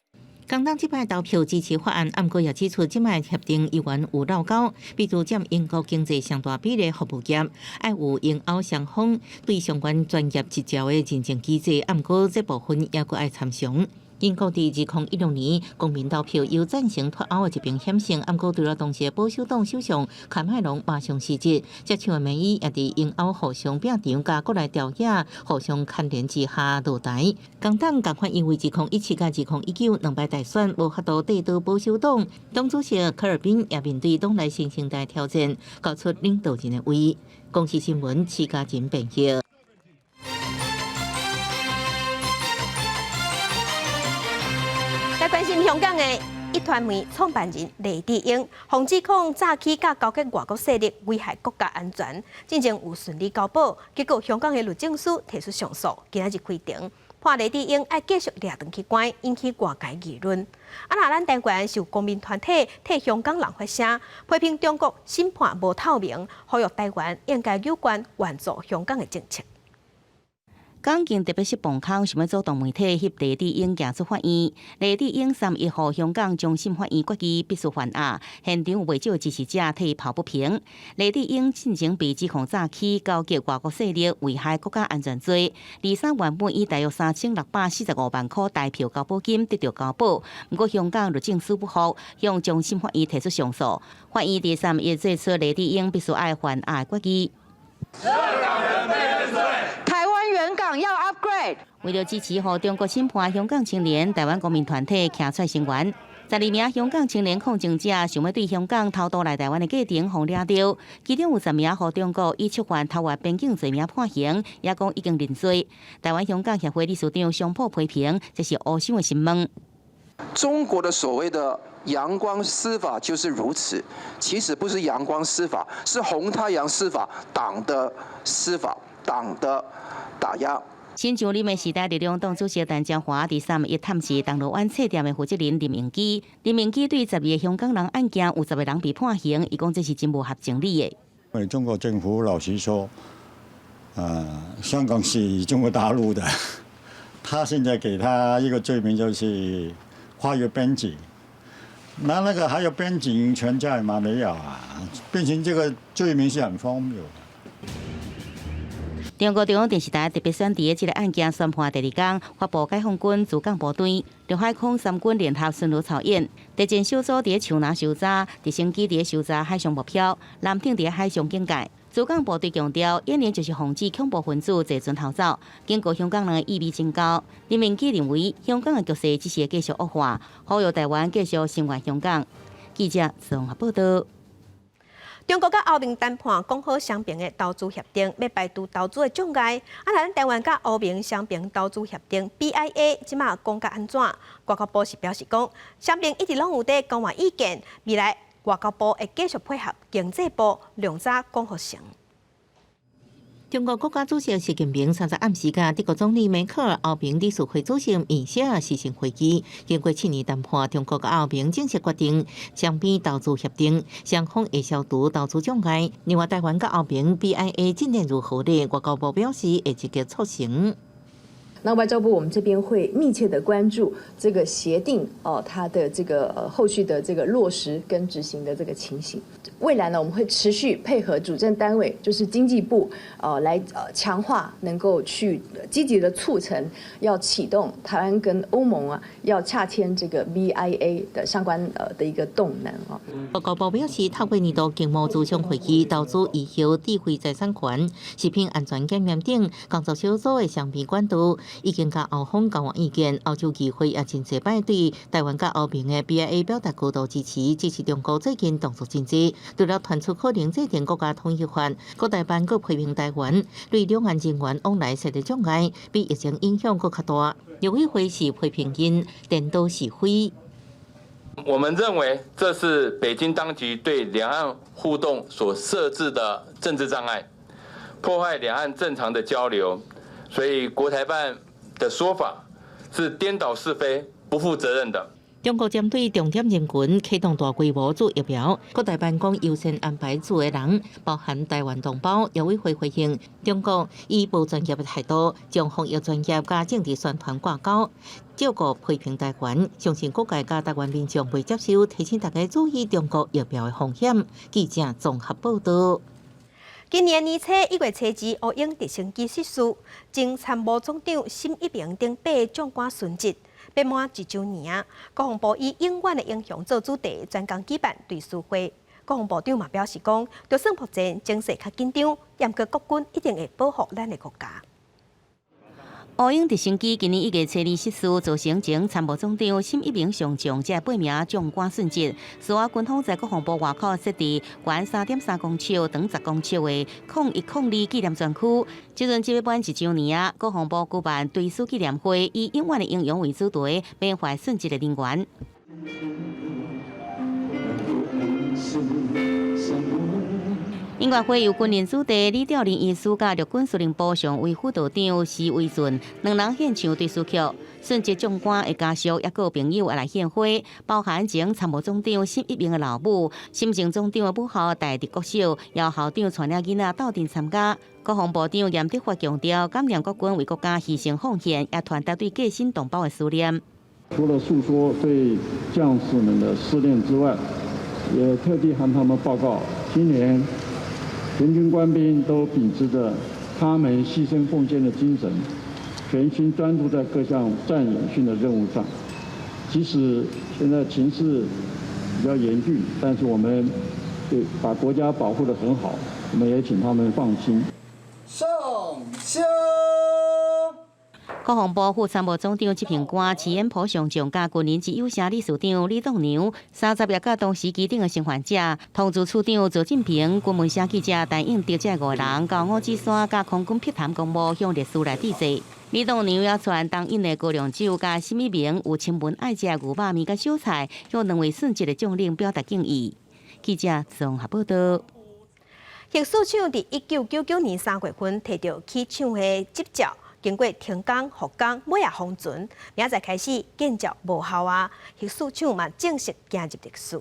工黨這擺投票支持法案，毋過也指出，這擺協定猶原有漏溝，比如佔英國經濟上大比例服務業，愛有英歐雙方對相關專業執照的認證機制，毋過這部分也閣愛參詳。英國佇2016年公民投票由贊成脫歐的一邊險勝，毋過除了當時的保守黨首相卡麥隆馬上辭職，接手的梅伊也佇英歐互相拚場佮國內朝野互相牽連之下落台。工黨共款因為2017佮2019兩擺大選無法度綴倒保守黨，黨主席科爾賓也面對黨內新生代挑戰，交出領導人的位。公視新聞，徐嘉仁編譯。來關心香港的壹傳媒創辦人黎智英，予指控早起佮勾結外國勢力危害國家安全，進前有順利交保，結果香港的律政司提出上訴，今仔日開庭判黎智英愛繼續掠轉去關，引起外界議論。啊，若咱台灣是有公民團體替香港人發聲，批評中國審判無透明，呼籲台灣應該有關援助香港的政策。港警特別是磅空想欲阻擋媒體翕黎智英行出法院。黎智英31號香港終審法院決議必須還押，現場有袂少支持者替伊抱不平。黎智英進前被指控早起勾結外國勢力危害國家安全罪，23原本以大約3645萬箍台票交保金得著交保，毋過香港律政司不服，向終審法院提出上訴。法院佇31做出黎智英必須愛還押的決議。台灣援港要 upgrade。為著支持予中國審判香港青年，台灣公民團體徛出來聲援。12名香港青年抗爭者想欲對香港偷渡來台灣的過程予掠著，其中有10名予中國以觸犯偷越邊境罪名判刑，也講已經認罪。台灣香港協會理事長桑普批評，這是烏想的審問。中國的所謂的陽光司法就是如此，其實不是陽光司法，是紅太陽司法，黨的司法，黨的打壓。新上任的時代力量黨主席陳椒華佇31探視銅鑼灣冊店的負責人林榮基，林榮基對12個香港人案件有10個人被判刑，伊講這是真無合情理的。因為中國政府老實說，香港是中國大陸的，他現在給他一個罪名就是跨越邊境，那個還有邊境存在嗎？沒有啊，變成這個罪名是很荒謬的。中國中央電視台特別選佇這个案件宣判第二工，發布解放軍駐港部隊陸海空三軍聯合巡邏操演，特戰小組佇樹林搜查，直升機佇搜查海上目標，艦艇佇海上警戒。駐港部隊強調，演練就是防止恐怖分子坐船逃走。警告香港人的意味真高。林明基認為，香港的局勢只是會繼續惡化，呼籲台灣繼續聲援香港。記者綜合報道。中國佮歐盟談判講好雙邊的投資協定，欲排除投資的障礙。啊，咱台灣佮歐盟雙邊投資協定 BIA 這馬講甲按怎？外交部是表示講，雙邊一直攏有佇交換意見，未來外交部會繼續配合經濟部量早講予成。中國國家主席習近平30暗時佮德國總理梅克爾、歐盟理事會主席米歇爾視訊會議，經過7年談判，中國佮歐盟正式決定雙邊投資協定，雙方會消除投資障礙。另外，台灣佮歐盟 BIA 進展如何呢？外交部表示會積極促成。那外交部我們這邊會密切的關注這個協定哦，它的這個後續的這個落實跟執行的這個情形。未來呢，我們會持續配合主政單位，就是經濟部，來強化能夠去積極的促成，要啟動台灣跟歐盟啊，要洽簽這個 BIA 的相關的一個動能啊。外交部表示，透過年度經貿諮商會議、投資醫藥、智慧財產權、食品安全檢驗等工作小組的雙邊管道，已經佮歐方交換意見。歐洲議會也真濟擺對台灣佮歐盟的 BIA 表達高度支持，支持中國最近動作真濟。除了傳出可能制定國家統一法，國台辦閣批評台灣對兩岸人員往來設立障礙，比疫情影響閣較大。陸委會是批評𪜶顛倒是非。我們認為這是北京當局對兩岸互動所設置的政治障礙，破壞兩岸正常的交流，所以國台辦的說法是顛倒是非、不負責任的。中國針對重點人群啟動大規模注疫苗，國台辦講優先安排注的人，包含台灣同胞。陸委會回應，中國以無專業的態度，將防疫專業佮政治宣傳掛鈎，照顧批評台灣，相信各界佮台灣民眾袂接受，提醒大家注意中國疫苗的風險。記者綜合報道。今年年初1月初2，烏鷹直升機失事，前參謀總長沈一鳴等八个將官殉職。欲滿一週年啊！國防部以永遠的英雄做主題，專工舉辦追思會。國防部長嘛表示講，就算目前情勢較緊張，毋過國軍一定會保護咱的國家。烏鷹直升機今年1月初2失事，造成前參謀總長沈一鳴上將這八名將官殉職。事後軍方在國防部外口設置懸3.3公尺、長10公尺的0102紀念專區。這陣這欲滿一週年啊，國防部舉辦追思紀念會，以永遠的英雄為主題，緬懷殉職的人員。音樂會由軍人子弟李兆麟醫師佮陸軍司令部上尉副道長施維俊兩人獻唱追思曲。殉職將官的家屬抑閣朋友也來獻花，包含前參謀總長沈一鳴的老母、沈前總長的母校大直國小，姚校長帶領囡仔鬥陣參加。國防部長嚴德發強調，感念國軍為國家犧牲奉獻，也傳達對過身同胞的思念。除了訴說對將士們的思念之外，也特地向他們報告，今年全軍官兵都秉持著他們犧牲奉獻的精神，全心專注在各項戰演訓的任務上。即使現在情勢比較嚴峻，但是我們對把國家保護得很好，我們也請他們放心。送燒。國防部副參謀總長執行官池延甫上將佮軍人之友社理事長李棟娘，30日佮當時機頂的生還者，統治處長趙振平、軍聞社記者陳應德這五人，到五指山佮空軍碧潭公墓向烈士來致祭。李棟娘也傳當飲的高粱酒，佮沈一鳴有親吻愛食的牛肉麵佮小菜，向兩位殉職的將領表達敬意。記者綜合報道。核四廠佇1999年3月份提著起廠的執照。經過停工復工，尾仔封存，明仔載開始建照無效啊！核四廠嘛正式行入歷史。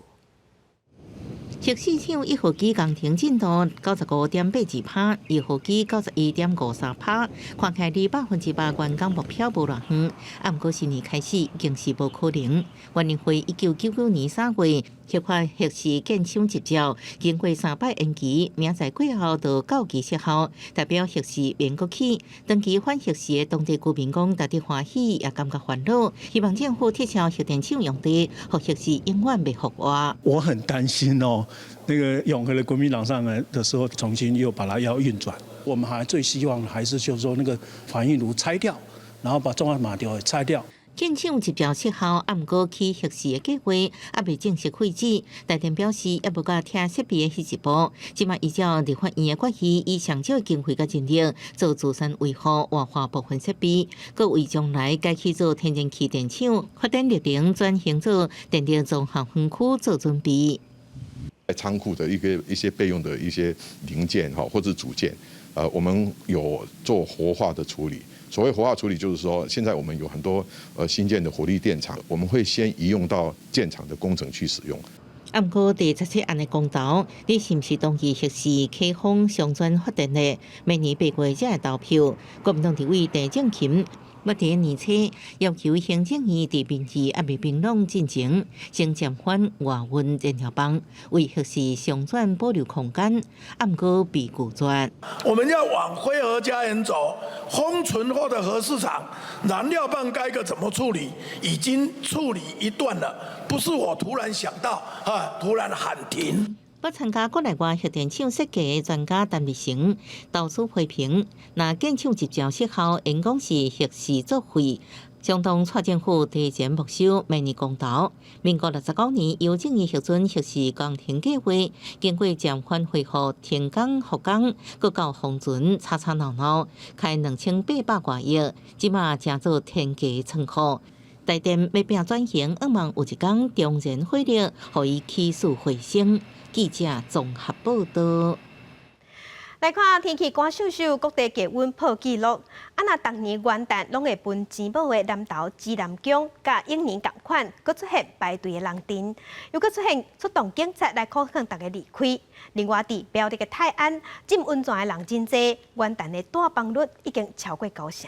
核四廠一號機工程進度95.82%，二號機91.53%，看起來離100%完工目標無偌遠。啊，毋過新年開始仍是無可能。原因為1999年3月核發核四建廠執照，經過三擺延期，明仔載過後就到期失效，代表核四免閣起。長期反核四的當地居民講，值得歡喜，也感覺煩惱，希望政府撤銷核電廠用地，予核四永遠袂復活。我很擔心哦。那個永和的國民黨上來的時候，重新又把它要運轉。我們還最希望還是就是說那個反應爐拆掉，然後把中央碼頭也拆掉。建廠執照失效，啊，毋過起核四的計劃猶未正式廢止。台電表示，猶無到拆設備的彼一步。這馬依照立法院的決議，以上少的經費佮人力做資產維護、活化部分設備，閣為將來改去做天然氣電廠發展綠能轉型做電力綜合園區做準備。在倉庫的一個一些備用的一些零件哈，或者組件，我們有做活化的處理。所謂活化處理，就是說，現在我們有很多新建的火力電廠，我們會先移用到建廠的工程去使用。啊，毋過第十七案的公投，你是毋是同意核四開放商轉發電呢？明年8月才會投票。國民黨立委鄭正琴捌佇年初要求行政院佇民意猶未明朗進前，先暫緩外運燃料棒，為核四商轉保留空間。啊，毋過被拒絕。我們要往非核家園走，封存後的核四廠燃料棒該個怎麼處理？已經處理一段了，不是我突然想到啊，突然喊停。捌參加國內外核電廠設計的專家陳立成投書批評，若建廠執照失效，因講是核四作廢，相當蔡政府提前沒收，明年公投。民國69年由政院核准核四工程計劃，經過暫緩恢復停工復工，閣到封存吵吵鬧鬧，開2800外億，這馬成做天價倉庫。台電欲拼轉型，向望有一工重燃火力，予伊起死回生。記者綜合報道。來看天氣寒溼溼，各地氣溫破紀錄。啊，若逐年元旦攏會分錢母的南投紫南宮，佮往年仝款，閣出現排隊的人陣，又閣出現出動警察來阻擋大家離開。另外，佇苗栗的泰安浸溫泉的人真濟，元旦的帶房率已經超過九成。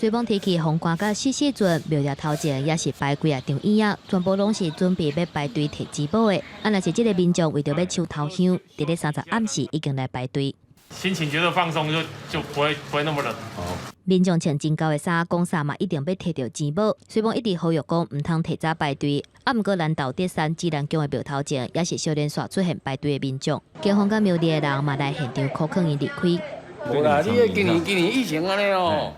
雖罔天氣予寒甲死死陣，廟宇頭前也是排幾仔張椅仔，全部攏是準備欲排隊提錢母的。啊，若是這个民眾為著欲搶頭香，佇咧30暗時已經來排隊。心情覺得放鬆就不會那麼冷。民眾穿真厚的衫，講啥嘛一定欲提著錢母。雖罔一直呼籲講毋通提早排隊，啊，毋過南投德山紫南宮的廟頭前也是小連續出現排隊的民眾，警方佮廟裡的人嘛來現場阻擋𪜶離開。無啦，你今年疫情按呢哦，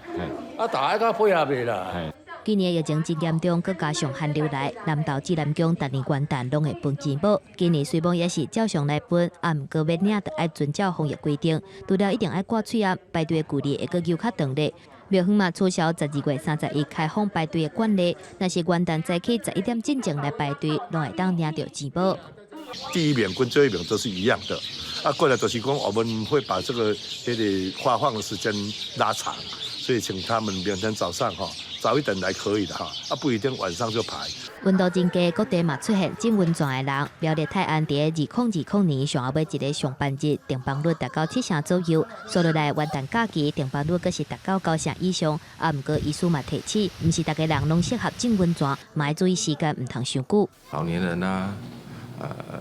啊，大家較配合的啦。今年疫情真嚴重，閣加上寒流來，南投紫南宮逐年元旦攏會分錢母。今年雖罔也是照常來分，啊，毋過欲領著愛遵照防疫規定，除了一定愛掛喙罨，排隊的距離會閣留較長咧。廟方嘛取消12月31開放排隊的慣例，若是元旦早起11點進前來排隊，攏會當領著錢母。第一名跟最後一名都是一樣的，啊，過來就是講我們會把這個發放的時間拉長，所以請他們明天早上哈早一點來可以的哈，啊不一定晚上就排。溫度真低，各地嘛出現浸溫泉的人。苗栗泰安佇2020年上後尾一个上班日，訂房率達到七成左右。煞落來元旦假期訂房率閣是達到九成以上。啊，毋過醫師嘛提醒，毋是逐个人攏適合浸溫泉，嘛愛注意時間，毋通傷久。老年人啊，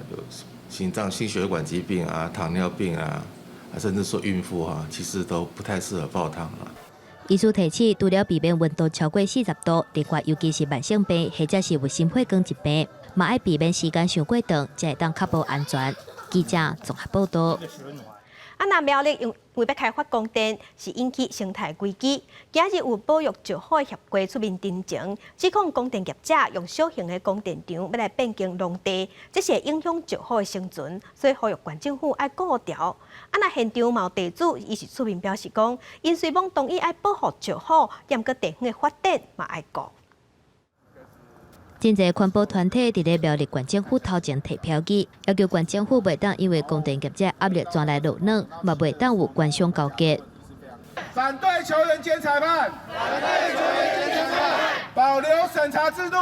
有心臟心血管疾病啊、糖尿病啊，甚至說孕婦啊，其實都不太適合泡湯啊。醫師提醒，除了避免溫度超過40度，另外尤其是慢性病或者是有心血管疾病，嘛愛避免時間傷過長，才會當較保安全。記者綜合報道。啊，若苗栗因為欲開發光電，是引起生態危機。今日有保育石虎協會出面陳情，指控光電業者用小型的光電場欲來變更農地，這是會影響石虎的生存，所以呼籲縣政府愛顧牢。啊，若現場嘛有地主，伊是出面表示講，𪜶雖罔同意愛保護石虎，毋過地方的發展嘛愛顧。真濟環保團體佇咧苗栗縣政府頭前提標語，要求縣政府袂當因為光電業者壓力轉來落軟，嘛袂當有官商勾結。反對球員兼裁判，反對球員兼裁判，保留神審查制度。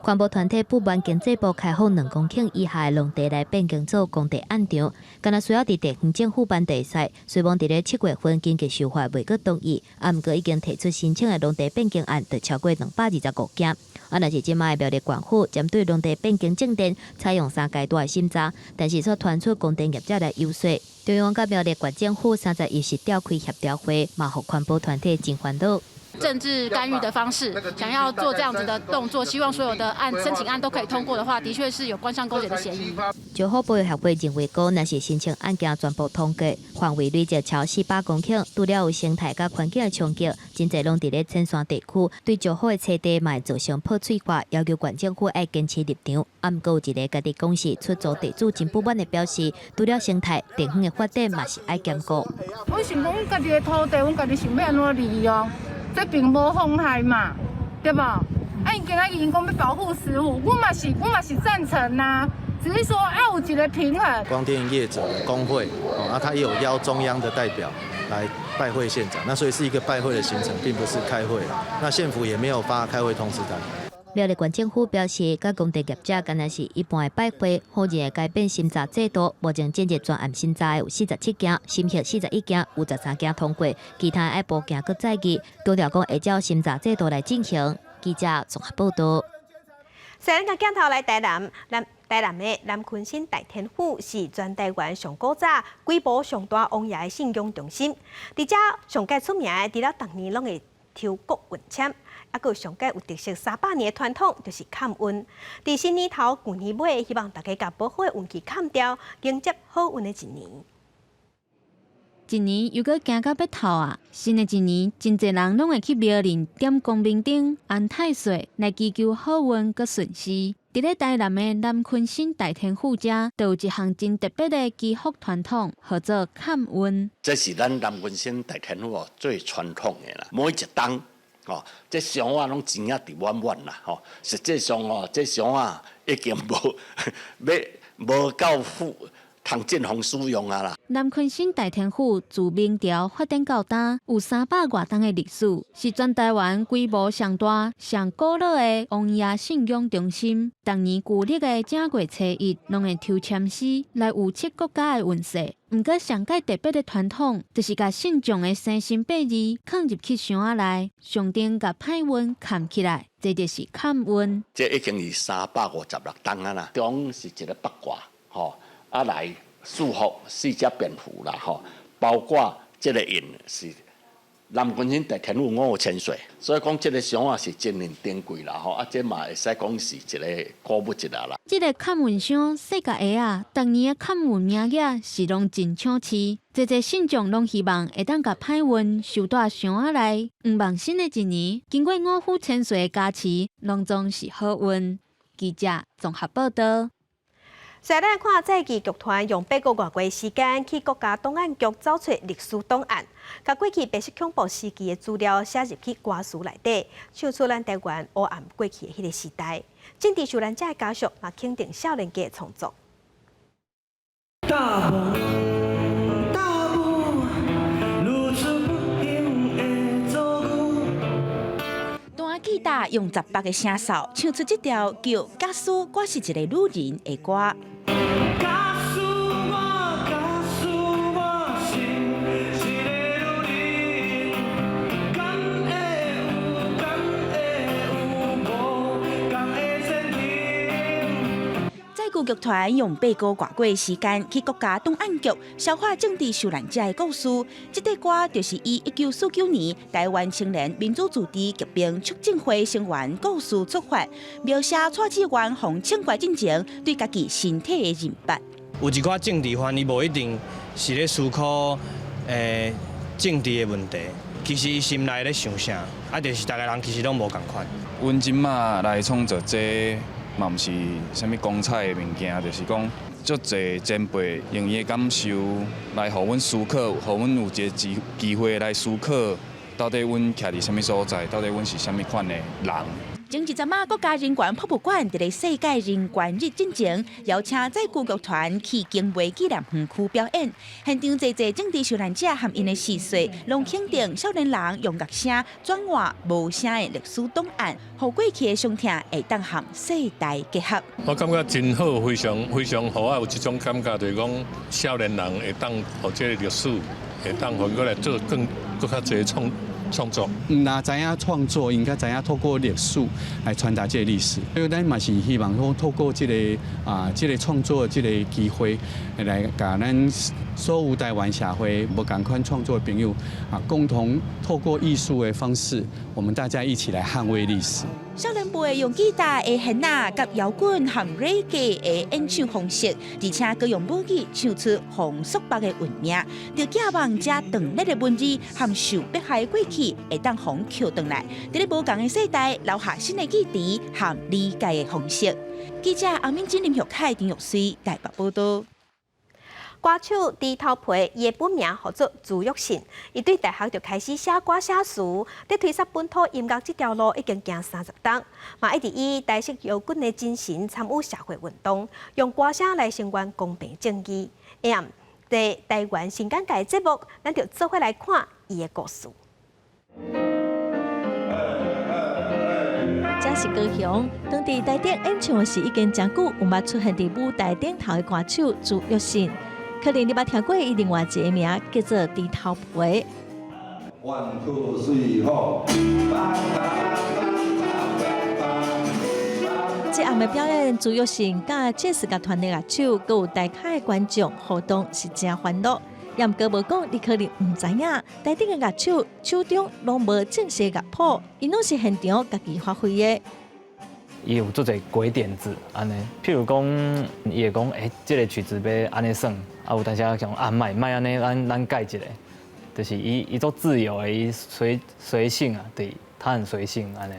環保團體不滿經濟部開放2公頃以下的農地來變更做公地案場，敢若需要佇地方政府辦地賽，雖罔佇咧7月份緊急修法袂閣同意，啊，毋過已經提出申請的農地變更案就超過225件。啊，若是這擺苗栗縣府針對農地變更政電採用三階段的審查，但是卻傳出光電業者來遊說。中央佮苗栗縣政府31日召開協調會，嘛予環保團體真煩惱。政治干預的方式，想要做這樣子的動作，希望所有的案申請案都可以通過的話，的確是有官商勾結的嫌疑。石虎保育協會認為講，若是申請案件全部通過，範圍累積超400公頃，除了有生態佮環境的衝擊，真濟攏佇咧淺山地區，對石虎的棲地嘛會造成破碎化，要求縣政府愛堅持立場。啊，毋過有一个家己公司出租地主真不滿的表示，除了生態，地方的發展嘛是愛兼顧。我想講，家己的土地，阮家己想欲按怎利用？這並無妨害嘛，對無？啊，𪜶今仔日𪜶講欲保護石虎，阮嘛是贊成吶，只是說要有一個平衡。光電業者工會，啊，他也有邀中央的代表來拜會縣長，那所以是一個拜會的行程，並不是開會。那縣府也沒有發開會通知單。苗栗縣政府表示，佮光電業者敢若是一般的拜會，否認會改變審查制度。目前進入專案審查的有47件，審核41件，有13件通過，其他愛補件閣再議。強調講會照審查制度來進行。記者綜合報道。先咱共鏡頭來台南，南台南的南鯤鯓大天府是全台灣上古早、規模上大王爺的信仰中心。佇遮上蓋出名的，除了逐年攏會抽國運籤，啊，閣有上蓋有特色300年的傳統，就是崁運。佇新年頭、舊年尾，希望大家共無好的運氣崁掉，迎接好運的一年。一年又閣行到欲頭啊！新的一年，真濟人攏會去廟裡點光明燈、安太歲，來祈求好運閣順時。佇咧台南的南鯤鯓大天府遮，就有一項真特別的祈福傳統，號做崁運。這是咱南鯤鯓大天府哦最傳統的啦，每一冬哦，這箱仔攏錢仔佇滿滿啦吼。實際上哦，這箱仔已經無欲無夠付。通進行使用啊啦！南鯤鯓大天府自明朝發展到今，有300外冬的歷史，是全台灣規模上大、上古老的王爺信仰中心。逐年舊曆的正月初一，攏會抽籤詩來預測國家的運勢。毋過上蓋特別的傳統，就是共信眾的生辰八字囥入去箱仔內，象徵共歹運崁起來，這就是崁運。這已經是356冬啊啦，中是一個八卦，吼。啊，來祝福四隻蝙蝠啦，吼，包括這個印是南鯤鯓大天府5000歲，所以講這個箱仔是真靈珍貴啦，吼，啊，這嘛會使講是一個古物一啦啦。這個崁運箱細共鞋仔，逐年的崁運名額是攏真搶市，濟濟信眾攏希望會當共歹運收佇箱仔內，向望新的一年，經過五虎千歲的加持，攏總是好運。記者綜合報道。再來看，在藝劇團用8個外月時間去國家檔案局找出歷史檔案，共過去白色恐怖時期的資料寫入去歌詞內底，唱出咱台灣黑暗過去的彼個時代。政治受難者的家屬嘛肯定少年家的創作。大霧大霧，露出不幸的遭遇。彈吉他用18個聲掃唱出這條叫《假使我是一个女人》的歌。假使我，假使我是一个女人，敢會有，敢會有無仝的前程？載具劇團用8個外月時間去國家檔案局消化政治受難者的故事。這塊歌就是以1949年台灣青年民主自治革命促進會成員故事出發，描寫蔡志願予槍決進前對家己身體的認捌。有一寡政治犯，伊無一定是咧思考政治的問題，其實伊心內咧想啥，啊，就是逐个人其實攏無仝款。阮這馬來創作這嘛毋是啥物光彩的物件，就是講足濟前輩用伊的感受來予阮思考，予阮有一個機會來思考到底阮徛佇啥物所在？到底阮是啥物款的人？前一陣仔，國家人權博物館佇咧世界人權日進前，邀請載具樂團去景美紀念園區表演。現場濟濟政治受難者和𪜶的逝世，攏肯定少年人用樂聲轉換無聲的歷史檔案，予過去的傷痛會當和世代結合。我感覺真好，非常非常予我有這種感覺，就是講少年人會當予這個歷史會當予閣來做更閣較濟創作。毋但知影創作，應該知影透過歷史來傳達這個歷史。所以咱嘛是希望講透過這個啊，這個創作的這個機會，來共咱所有台灣社會無仝款創作的朋友啊，共同透過藝術的方式，我們大家一起來捍衛歷史。少年輩用吉他的弦仔佮搖滾和 reggae 的演唱方式，而且閣用母語唱出馮素北的韻命，著寄望這斷裂的文字和受迫害的過去，會當予抾轉來，佇咧無仝的世代留下新的記憶和理解的方式。記者阿敏珍、林玉凱、陳玉水台北報道。歌手豬頭皮，伊的本名號做朱育信，伊對大學就開始寫歌寫詞，佇推捒本土音樂這條路已經行30冬，嘛一直以台式搖滾的精神參與社會運動，用歌聲來聲援公平正義。下暗佇台灣新簡介節目，咱就做伙來看伊的故事。這是高雄，當佇台頂演唱時，已經誠久有捌出現佇舞台頂頭的歌手朱育信。可能你捌聽過伊另外一個名，叫做豬頭皮。 One two three four。這暗的表演，朱育信佮爵士樂團的樂手，閣有台下的觀眾互動是誠歡樂。也毋過無講，你可能毋知影，台頂的樂手手中攏無正式樂譜，𪜶攏是現場家己發揮的。伊有足濟鬼點子，按呢，譬如講，伊會講，欸，這個曲子欲按呢算，啊，有當時仔講，啊，莫莫按呢，咱改一下，就是伊足自由的，伊隨性啊，對，他很隨性按呢。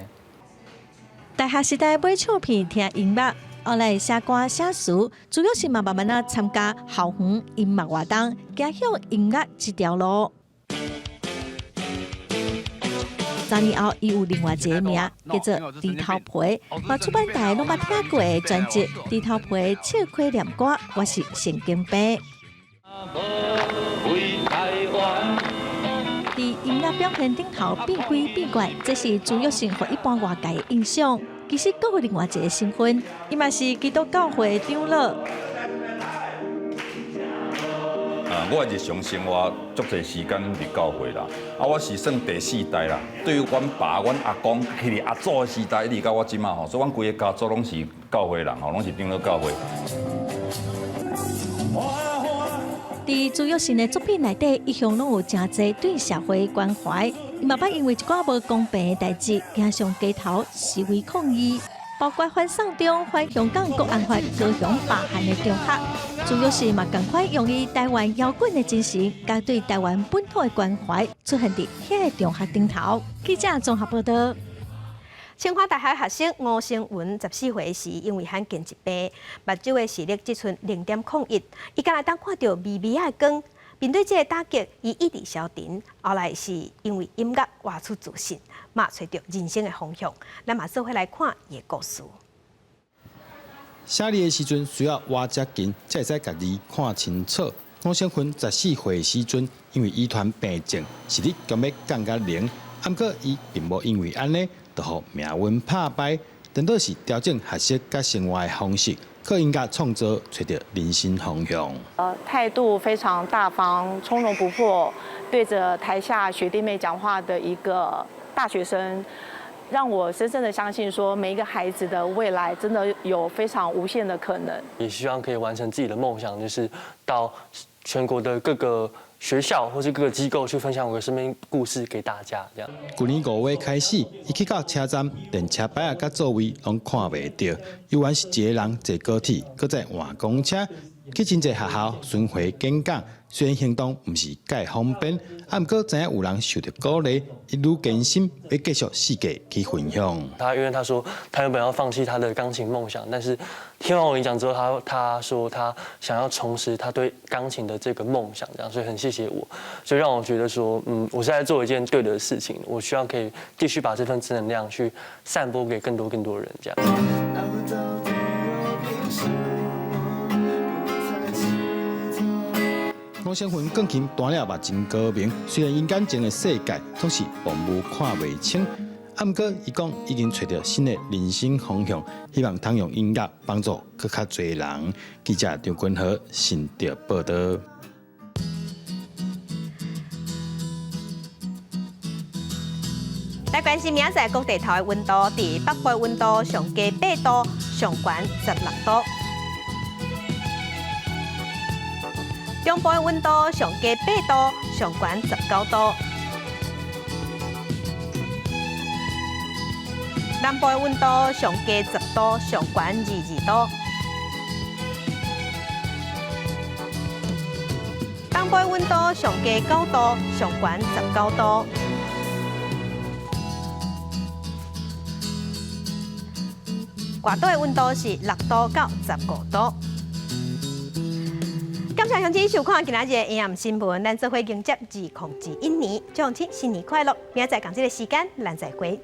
大學時代買唱片聽音樂，後來寫歌寫詞，主要是嘛慢慢仔參加校園音樂活動，走向音樂這條路。10年後，伊有另外一個名，叫做豬頭皮。嘛出版大家攏捌聽過的專輯《豬頭皮笑虧念歌》，我是神經病。佇音樂表現頂頭變鬼變怪，這是朱育信予一般外界的印象。其實，閣有另外一個身份，伊嘛是基督教會長老。啊，我日常生活足濟時間佇教會啦，啊，我是算第四代啦。對阮爸、阮阿公、彼個阿祖的時代，一直到我這馬吼，所以阮規個家族攏是教會人吼，攏是長老教會。佇朱育信的作品內底，一向攏有誠濟對社會關懷。伊嘛捌因為一寡無公平的代誌，走上街頭示威抗議，包括反送中、反香港國安法、高雄罷韓的場合。朱育信嘛仝款用伊台灣搖滾的精神，佮對台灣本土的關懷，出現佇遐個場合頂頭。記者綜合報道。清華大學學生吳成雲14歲時，因為罕見疾病，目睭的視力只賰0.01，伊敢會當看著微微仔的光。面對這个打擊，伊意志消沉。後來是因為音樂活出自信，嘛揣著人生的方向。咱嘛做伙來看伊的故事。寫字的時陣需要倚遮近，才會使共字看清楚。吳成雲14歲的時陣，因為遺傳病症，視力將欲降到零。毋過伊並無因為按呢，就予命運拍敗，顛倒是調整學習佮生活的方式，靠音樂創作，揣著人生方向。態度非常大方，從容不迫，對着台下學弟妹講話的一個大學生，讓我深深的相信，說每一個孩子的未來真的有非常無限的可能。也希望可以完成自己的夢想，就是到全國的各個學校或是各個機構去分享我的生命故事給大家。這樣。去年5月開始，伊去到車站，連車牌仔佮座位攏看袂著，猶原是一个人坐高鐵，閣再換公車，去真濟學校巡迴演講，雖然行動毋是蓋方便，啊，毋過知影有人受著鼓勵，伊愈堅心欲繼續四界去分享。他因為他說他原本要放棄他的鋼琴夢想，但是聽完我演講之後，他說他想要重拾他對鋼琴的這個夢想，這樣，所以很謝謝我，所以讓我覺得說，我是在做一件對的事情，我希望可以繼續把這份正能量去散播給更多更多人，這樣。吳承芬鋼琴彈了嘛真高明，雖然𪜶眼前的世界總是模糊看袂清，啊，毋過伊講已經揣著新的人生方向，希望通用音樂幫助閣較濟人。記者張君和新竹報導。來關心明仔載各地頭的溫度，佇北部溫度上低8度，上懸16度。中部的溫度上低8度，上懸19度。南部的溫度上低10度，上懸22度。東部的溫度上低9度，上懸19度。外島的溫度是6度到15度。感謝鄉親收看今仔日的營養新聞，咱做伙迎接2021年，祝鄉親新年快樂！明仔載仝這个時間，咱再會。